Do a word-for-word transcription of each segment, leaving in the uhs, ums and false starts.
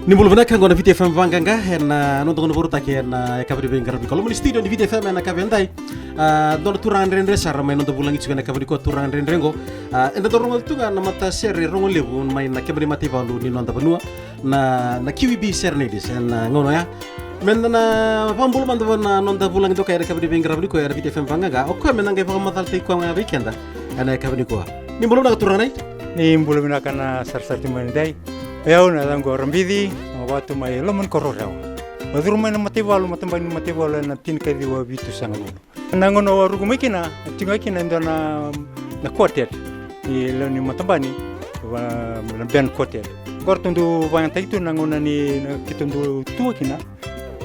Ni bula vinaka, qo na Viti F M Vaqaqa, ena noda gauna vakarautaki ena yakavi ni veiqaravi. Ko loma ni studio ni Viti F M ena yakavi edai. A, dua na turaga dredre sara mai noda vulagi tiko ena yakavi nikua, turaga dredre qo. A, eda dau rogoca tu ga na matasere rogo levu mai na keba ni mataivalu ni noda vanua, na, na Q E B Serenades ena gauna oya. Meda na vakabula mada vua na noda vulagi dokai ena yakavi ni veiqaravi nikua ena Viti F M Vaqaqa. O koya me na qai vakamacalataki koya ga vei keda ena yakavi nikua. Ni bula vinaka turaga nei. Ni bula vinaka na sarasara tiko mai edai. O yau na yacaqu o Rabici, au vaka tu mai loma ni koro o Rewa. Au curu mai na mataivalu, matabani ni mataivalu ena tinikaciwa vitusagavulu. Na gauna au a ruku mai kina, a tiko ga kina e dua na, na quartet ni lewe ni matabani, va, na band quartet. Qo ratou dau vakayagataki tu na gauna ni, na keitou dau tour kina.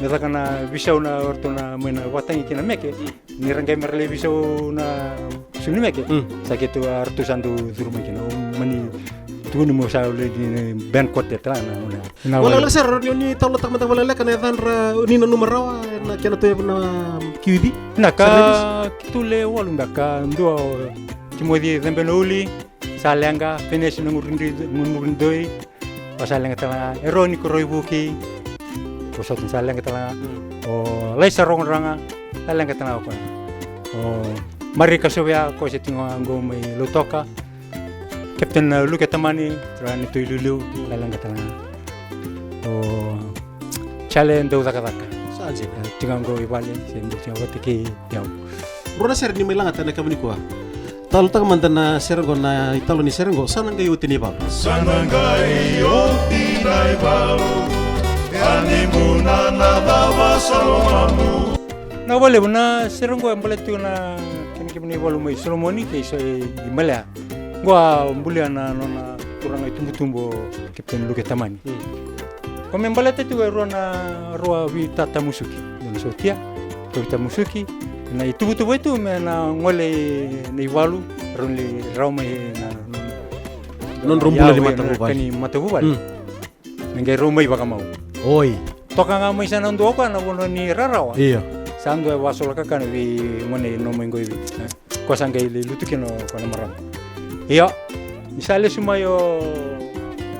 Me caka na veisau na, o ratou na mai na vakatagi kina meke. Ni ra qai me ra lai veisau na sulu ni meke. Mm. Sa keitou, a, ratou sa dau curu mai kina. Au mani tukuni meu sa lai ni band quartet la na gauna. Na wale, wale sara, ni, ni talanoataka mada vakalekaleka na yacadra, ni nanuma rawa na kena tauyavu na Q E B. Na ka, Serenades. Keitou le walu beka, dua o Timoci Cebenauli, sa leqa, Penesi Nagurudidoi, o sa leqa tale ga, Eroni Koroivuki, o sa, sa leqa tale ga, mm, o Laisa Rogodraga, sa leqa tale ga o koya. O Marika Sovea, ko se tiko ga qo mai Lautoka, Captain Luke Tamani, turaga ni Toi Liuliu, sa leqa tale ga. O Chale Daucakacaka. Sa dina. E, tiko ga qo i vale, se dau tiko ga vata kei au. Rua na sere ni mai lagata ena yakavi nikua. Talanoataka mada na sere qo, na italanoa ni sere qo, Sa na qai oti na ivalu. Sa na qai oti na ivalu, e a ni buna na cava sa lomamu. Na vakalevu na sere qo e baleta tiko na kena keba ni valu mai Solomoni kei so i, i Malea. Qo a bulia na nona turaga itubutubu o Captain Luke Tamani. Mm. Ko me baleta tiko e rua na, rua veitatamusuki. Dua na sotia, rua veitatamusuki. Na itubutubu e tu me na gole na ivalu, rau ni rawa mai na, na, nodrau bula ni matavuvale. Ka ni matavuvale. Mm. Me qai rau mai vakamau. Oi. Toka ga mai sa na dua o koya na vanua ni rarawa. Io. Sa dua e vasolakakana vei gone i no mai qo i Viti. Ko sa qai lai lutu kina o koya na marama. Io. Ni sa lesu mai o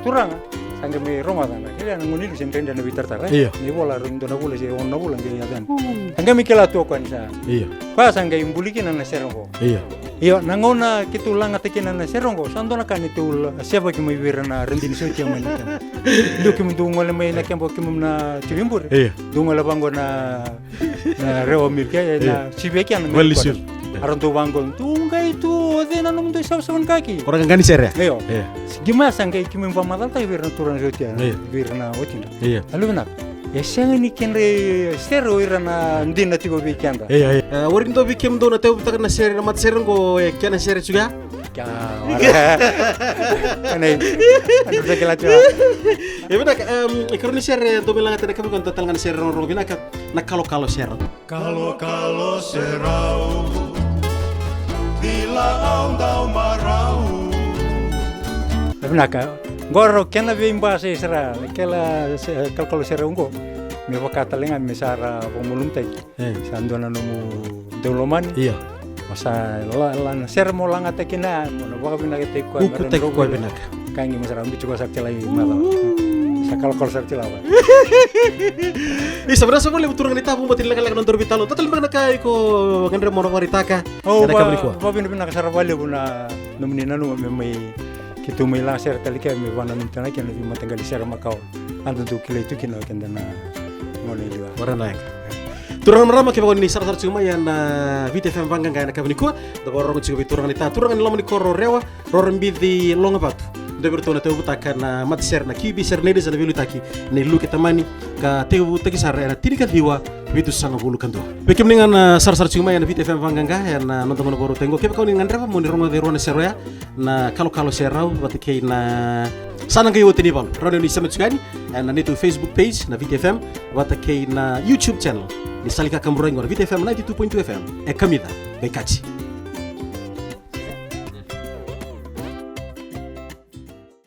turaga, sa qai mai rogoca na, kila na gone i Viti se dredre na veitaratara, e? Io. Ni vola rau dua na vula se ono na vula qai yaco yani. Mm. Sa qai mai kila tu o koya ni sa. Io. Koya sa qai buli kina na sere qo. Io. Io, na gauna keitou lagata kina na sere qo, sa dua na ka neitou la-, sevaki mai vei ira na radini sotia mai na keba. Liu kemudou gole mai na keba, kemudou na tiko i bure. Io. Dou gole vaqo na, na rewa milk, e, na, io, sivi e kena. Vale ni sivi. Era dou vaqo, dou qai tu, o cei na nomudou isavasava ni kaki? Ko ra qaqani sere. Io. Io. Qai mai sa qai keimami vakamacalataki vei ira na turaga sotia, io, vei ira na watidra. Io. A luve vinaka. E sega ni kedra sere o ira na dina tiko vei keda. Io, io. E, warai ni dua vei kemudou na tauyavutaka na sere, na matasere qo, e kena sere tiko ya? Ka, wara. Kena i, anu sa kila tiko. E vinaka, em, e karua ni sere dou mai lagata ena yakavi nikua, dua tale ga na sere rogorogo vinaka, na Kalokalo Serau. Kalokalo Serau, kila au dau marau. E vinaka, qo rau kena veibasai sara, na kena se-, Kalokalo Serau qo. Me vaka tale ga me sa ra vakamalumalumutaki. E. Sa dua na nomu daulomani. Io. O sa la, la na sere mo lagata kina, mo na vakavinakataki koya. Ukutaki koya vinaka. Kagi mo sa ra biuti koya sara tiko i macawa. Sa kalokalo sara tiko va. Isa, vinaka sara vakalevu turaga ni Tavu, bati ni lekaleka na nodaru veitalanoa. Tatale beka na ka iko gadreva mo na vakaraitaka ena yakavi nikua. Au va, vakavinavinaka sara vakalevu na nomuni nanuma me mai keitou mai laga sere tale kea me vakananumi tale ga kina na veimataqali sere makawa. A dodou kilai tu kina o keda na gone i liwa. Warai na yaga. Turaga na marama, kevaka ni sarasara tiko mai ena Viti F M Vaqaqa ena yakavi nikua, da vakarorogo tiko vei turaga ni Ta, turaga ni loma ni koro o Rewa, Roro Bici Logavatu. Dua vei iratou na tauyavutaka na matasere na Q B Serenades ena veiliutaki nei Luke Tamani, ka tekivutaki sara ena tinikaciwa vitusagavulu ka dua. Vei kemuni ga na sarasara tiko mai ena Viti F M Vaqaqa ena noda gauna vakarautaki qo, kevaka o ni gadreva mo ni rogoca e rua na sere oya, na Kalokalo Serau vata kei na Sa na Qai Oti na iValu. Rawa ni o ni sema tiko yani ena neitou Facebook page na Viti F M vata kei na YouTube channel. Ni sa lai kakaburaki qo na Viti F M ninety-two point two F M. E kamica, qai kati.